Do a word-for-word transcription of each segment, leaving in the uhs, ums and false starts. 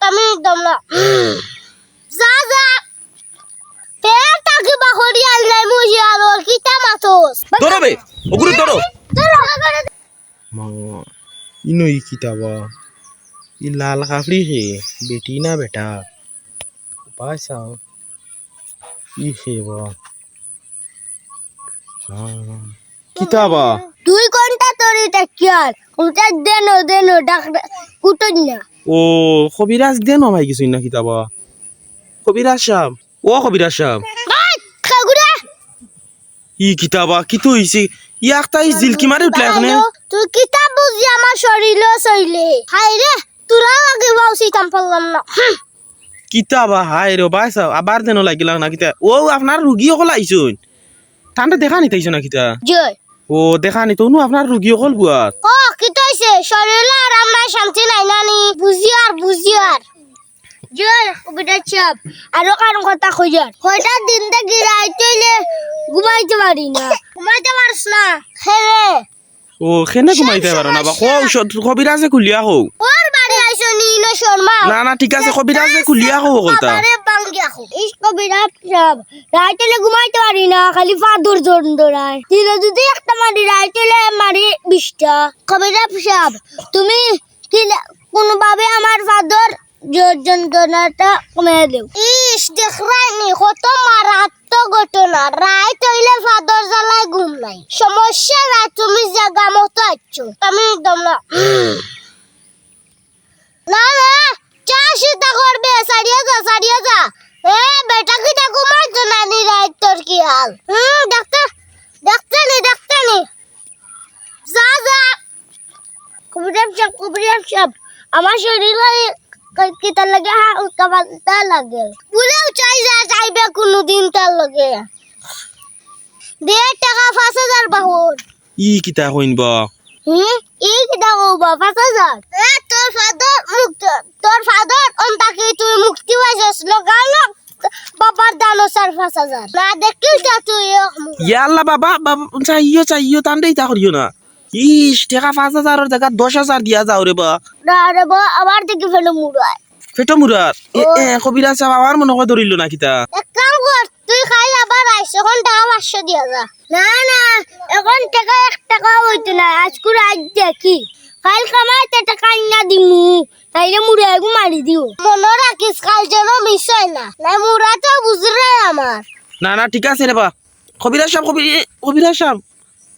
আমি একদম না। যা, যা। পেট থাকি বাহরি আইলাই মুই আর ওর কিতা মাতস? ধরো বে, ওগুরে ধরো। ধরো। মা, ইনো ই কিতা বা? ই লাল কাপড়ি হে, বেটি না বেটা? ভাই সাহেব, ই হে বা? হ্যাঁ। কিতা বা? দুই ঘন্টা ধরি ডাকিয়ার, ওটা দেনো, দেনো, ডাক, উঠইন না। ও, কবিরাজ দেনো ভাই কিছু না কিতা বা? কবিরাজ সাহেব, ও কবিরাজ সাহেব। ভাই, খাগুড়া। ই কিতা বা, কিতা অইছে? ই আখতা ই জিলকি মারি উঠলা এখানে। তুই কিতা বুঝি আমার শরীরও সইলে? হায় রে, তোরা লাগে বাউসি তাম পারলাম না। হুম। কিতা বা, হায় রে, ভাই সাহেব, আবার দেনো লাগিলা না কিতা? ও, আপনার রুগী অকল আইছইন। তানরে দেখা নিতা আইছো না কিতা? জি। ও, দেখা নিতা, হুনো আপনার রুগী অকল বুয়াত। ও, কিতা অইছে? শরীরও আরাম নাই, শান্তি নাই নানি। বুঝিয়ার, বুঝিয়ার। জি, কবিরাজ সাহেব, আরো কারণ কথা কইয়ার। কয়টা দিন থাকি রাইত অইলে ঘুমাইতে পারি না। ঘুমাইতে পারস না? হ্যাঁ রে। ও, কেনে ঘুমাইতে পারো না বা? কও, কবিরাজে খুলিয়া কও। ওর বাড়ি আইছো নি, ইনো শর্মা। না, না, ঠিক আছে, কবিরাজে খুলিয়া কও অকলতা। বাবারে বাঙ্গিয়া কও। ইস, কবিরাজ সাহেব, রাইত অইলে ঘুমাইতে পারি না, খালি ফাদর জন ধরায়। দিনে যদি একটা মারি, রাইত অইলে মারি বিশটা। কবিরাজ সাহেব, তুমি কি লে-, কোনোভাবে আমার ফাদর জ-, যন্ত্রণাটা কমাই দেও। ইস, দেখরায়নি, কত মারাত্মক ঘটনা। রাইত অইলে ফাদর জ্বালায় ঘুম নাই। সমস্যা নাই, তুমি জাগা মতো আছো। আমি একদম না। না, না, চা সিদ্ধ করবে, ছাড়িয়া যা, ছাড়িয়া যা। এ, বেটা কিতা ঘুমাইতো না নি রাইত তোর কি হাল? হুম, ডাক্তার, ডাক্তার নি, ডাক্তার নি। যা, যা। কবিরাজ সাহেব, কবিরাজ সাহেব, আমার শরীরও কিতা লাগে, হালকা পাতলা লাগে। ভুলেও চাই যা, যাইবে কোনোদিন তার লগে। দে টেকা পাঁচ হাজার বাহর। ই কিতা কইন বা? হুম? ই কিতা কও বা? পাঁচ হাজার? এ, তোর ফাদর মুক্ত, তোর ফাদর অন্তাকি তুই মুক্তি পাইছস, লগালগ বাবার দানো চার পাঁচ হাজার। না দেখিল তা তুই এক মুখ। ইয়া আল্লাহ বাবা, বাবা, চাইও, চাইও, তানরে ইতা করিও না। ইস, টেকা পাঁচ হাজারর জাগাত দশ হাজার দিয়া যাও রে বা। না রে বা, আমার দেখি ফেটো মুড়ায়। ফেটো মুড়ার? এ, ও। এ, কবিরাজ সাহেব, আমার মনে হয় ধরিল না কিতা? এক কাম কর, তুই খাইল আবার আইস, এখন টেকা পাঁচশো দিয়া যা। না, না, এখন টেকা এক টেকাও অইতো না, আইজকু রাইত দেখি। খাইল কামাইতে টেকা আনিয়া দিমু, নাইলে মুড়া এগু মারি দিও। মনো রাখিস, খাইল যেন মিস অয় না, না মুড়া তো বুঝরে আমার। না, না, ঠিক আছে রে বা। কবিরাজ সাহেব, কবি-, কবিরাজ সাহেব,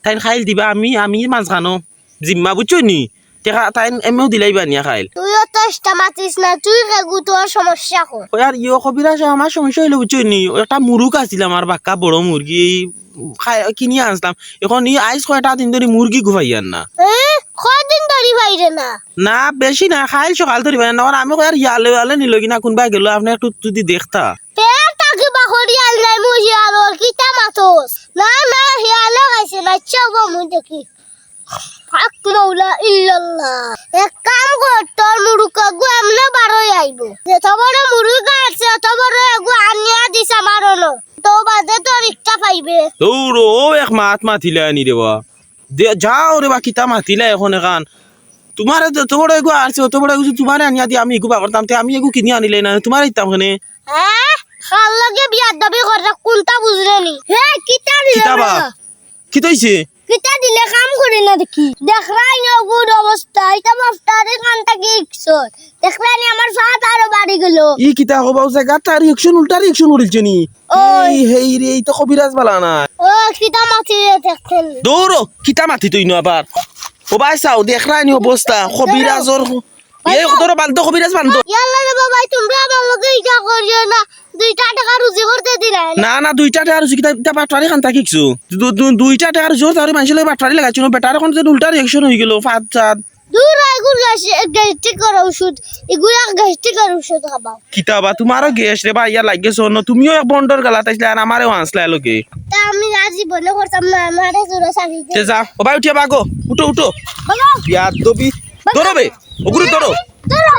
তাইন খাইল দিবা, আমি, আমি মাঝখানো জিম্মা, বুঝছো নি? টেকা তাইন এমনেও দিলাইবা নিয়া খাইল। তুইও তো ইস্তা মাতিস না, তুই কেগু তোর সমস্যা কর। ওই আর ইয়ো কবিরাজ সাহেব, আমার সমস্যা অইলো, বুঝছো নি? একটা মুরুগ আছিল আমার বাক্কা বড় মুরগি, খাই-, কিনিয়া আনছলাম। এখন ই আইজ কয়টা দিন ধরি মুরগি ঘুমাইয়ার না। এ? কয়দিন ধরি পাইরে না? না, বেশি না, খাইল সকাল ধরি পাইয়ার না। আর আমি কই আর ইয়ালে ওয়ালে নিল কি না, কোনবায় গেল, আপনে একটু যদি দেখতা। পেট থাকি বাহরি আইলাই মুই আর ওর কিতা মাতস? না, না, হিয়ালে খাইছে না, ইচ্ছা হবো মুই দেখি। হক মৌলা ইল্লাল্লাহ। এক কাম কর, তোর মুরুগ এগু এমনে বারই আইবো। যত বড় মুরুগ আছে, অত বড় এগু আনিয়া দিস আমার অনো। তো বাদে তোর ইচ্ছা পাইবে। দৌড়ো, ও এক মাত মাতিলায়নি রে বা। দে, যাও রে বা, কিতা মাতিলা এখন এখান। তুমারে তো, অত বড় এগু আনছে, অত বড় এগু তুমারে আনিয়া দি আমি এগু বাগরতাম, তে আমি এগু কিনি আনিলে না, তুমারে দিতাম কেনে? হ্যাঁ? কার লগে বিয়াদবি কররা, কুনটা বুঝরে নি? হে, কিতা দিল কিতা বা? না? কিতা অইছে? কিতা দিলে কাম করে না দেখি। দেখরায়নি অগুর অবস্থা, ইটা বাফটারে কান থাকি ইকছর। দেখরায়নি আমার ফাত আরো বাড়ি গেল। ই কিতা কও বা, জাগাত reaction, উল্টা reaction করিলছে নি? ওই। এই, হেই রে, ই তো কবিরাজ বালা না। ও, কিতা মাতি রে দেখছেন? দৌড়ো, কিতা মাতি তুই নু আবার? ও ভাই চাও, দেখরায়নি অবস্থা, কবিরাজর, এ, ধরো, বান্ধো, কবিরাজ বান্ধো। ইয়াল্লা রে বাবা, তুমরা আমার লগে ইটা করিও না। দুইটা টেকা রুজি করতে দিলায় না। না, না, দুইটা টেকা রুজি কিতা, ইতা বাটপারি কান থাকি ইকছু। দু-, দু-, দুইটা টেকা রুজি করতে পারি, মানষর লগে বাটপারি লাগাইছো না, বেটার এখন যে উল্টা reaction অই গেল, ফাত চাত। দূর, এগুর গ্যাস-, গ্যাস্ট্রিকর ঔষধ, এগুলা গ্যাস্ট্রিকর ঔষধ খাবাও। কিতা বা, তুমারও গ্যাস রে বা, ইয়া লাগে শোনো, তুমিও এক বন্ডর গালাত আইছলা, আর আমারেও আনছলা লগে। তা আমি আর জীবনে করতাম না, আমারে জোরে ছাড়ি দে। তে যা, ও ভাই উঠিয়া বাগো, উঠো, উঠো। বাবা। বিয়াদবি। বাবা। ধরো বে, ওগুরে ধরো। ধরো।